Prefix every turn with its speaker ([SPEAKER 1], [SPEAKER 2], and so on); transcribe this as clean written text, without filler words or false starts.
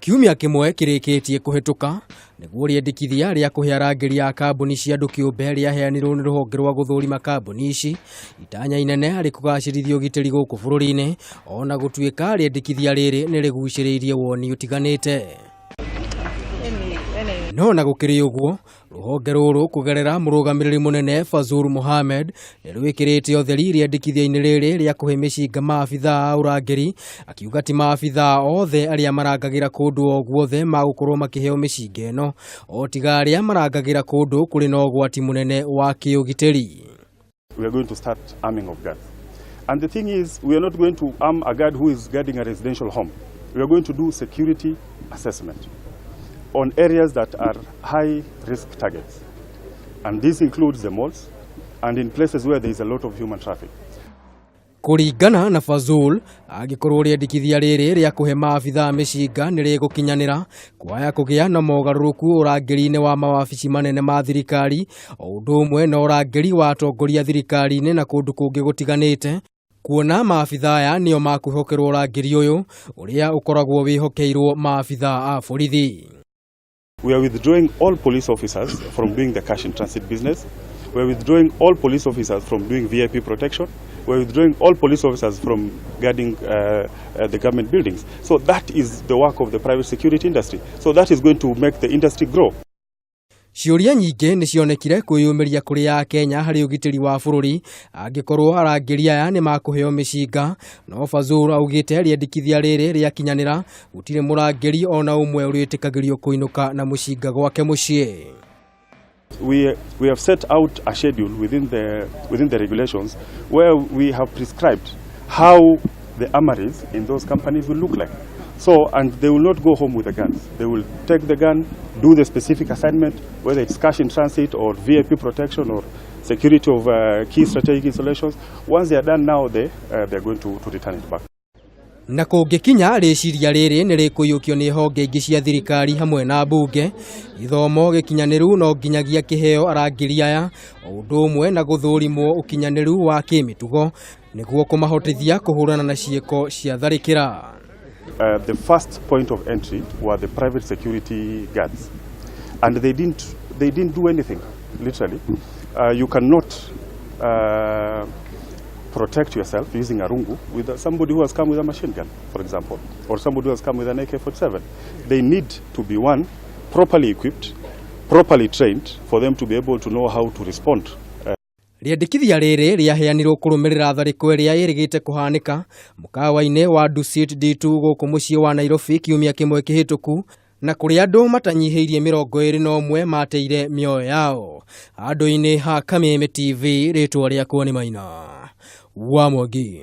[SPEAKER 1] Kiumia kĩmwe kĩrĩkĩtie kũhĩtũka nĩguo rĩendekithia rĩa kũhe arangĩri a kambuni cia andũ kĩũmbe rĩaheanirwo nĩ rũhonge rwa gũthũrima kambuni ici, itanya inene harĩ kũgacĩrithia ũgitĩri gũkũ bũrũri-inĩ, ona gũtuĩka rĩendekithia rĩrĩ nĩ rĩgucĩrĩirie woni ũtiganĩte. No na gũkĩrĩ ũguo, rũhonge rũrũ kũgerera mũrũgamĩrĩri mũnene Fazul Mohamed nĩ rwĩkĩrĩte ũtheri rĩendekithia-inĩ rĩrĩ rĩa kũhe mĩcinga maabithaa a ũrangĩri, akiuga ti maabithaa othe arĩa marangagĩra kũndũ o guothe magũkorwo makĩheo mĩcinga ĩno, o tiga arĩa marangagĩra kũndũ kũrĩ na ũgwati mũnene wa kĩũgitĩri.
[SPEAKER 2] We are going to start arming of guards. And the thing is, we are not going to arm a guard who is guarding a residential home. We are going to do security assessment on areas that are high risk targets. And this includes the malls and in places where there is a lot of human traffic.
[SPEAKER 1] Kũringana na Fazul, angĩkorwo rĩendekithia rĩrĩ rĩa kũhe maabithaa mĩcinga nĩ rĩgũkinyanĩra, kwaya kũgĩa na mogarũrũku ũrangĩri-inĩ wa mawabici manene ma thirikari, o ũndũ ũmwe na ũrangĩri wa atongoria thirikari-inĩ na kũndũ kũngĩ gũtiganĩte, kuona maabithaa aya nĩo makwĩhokerwo ũrangĩri ũyũ ũrĩa ũkoragwo wĩhokeirwo maabithaa a borithi.
[SPEAKER 2] We are withdrawing all police officers from doing the cash in transit business. We are withdrawing all police officers from doing VIP protection. We are withdrawing all police officers from guarding the government buildings. So that is the work of the private security industry. So that is going to make the industry grow.
[SPEAKER 1] Ciũria nyingĩ nĩ cionekire kwĩyumĩria kũrĩ Akenya harĩ ũgitĩri wa bũrũri angĩkorwo arangĩri aya nĩ makũheo mĩcinga, no Fazul augĩte rĩendekithia rĩrĩ rĩakinyanĩra gũtirĩ mũrangĩri ona ũmwe ũrĩtĩkagĩrio kũinũka na mũcinga gwake mũciĩ.
[SPEAKER 2] We have set out a schedule within the regulations where we have prescribed how the armories in those companies will look like. So, and they will not go home with the guns. They will take the gun, do the specific assignment, whether it's cash in transit or VIP protection or security of key strategic installations. Once they are done now, they're going to return it back.
[SPEAKER 1] Na kũngĩkinya rĩciria rĩrĩ nĩ rĩkũiyũkio nĩ honge ingĩ cia thirikari hamwe na mbunge, gĩthomo gĩkinyanĩru no nginyagia kĩheo arangĩri aya, o ũndũ ũmwe na gũthũrimwo ũkinyanĩru wa kĩmĩtugo nĩguo kũmahotithia kũhũrana na ciĩko cia tharĩkĩra.
[SPEAKER 2] The first point of entry were the private security guards, and they didn't do anything. Literally, you cannot protect yourself using a rungu with somebody who has come with a machine gun, for example, or somebody who has come with an AK-47. They need to be, one, properly equipped, properly trained for them to be able to know how to respond.
[SPEAKER 1] Rĩendekithia rĩrĩ rĩaheanirwo kũrũmĩrĩra tharĩko ĩrĩa ĩrĩgĩte kũhanĩka mũkawa-inĩ wa Dusit D2 gũkũ mũciĩ wa Nairobi kiumia kĩmwe kĩhĩtũku, na kũrĩa andũ matanyihĩirie 21 mateire mĩoyo yao. Handũ-inĩ ha Kameme TV, rĩtwa rĩakwa nĩ Maina wa Mwangi.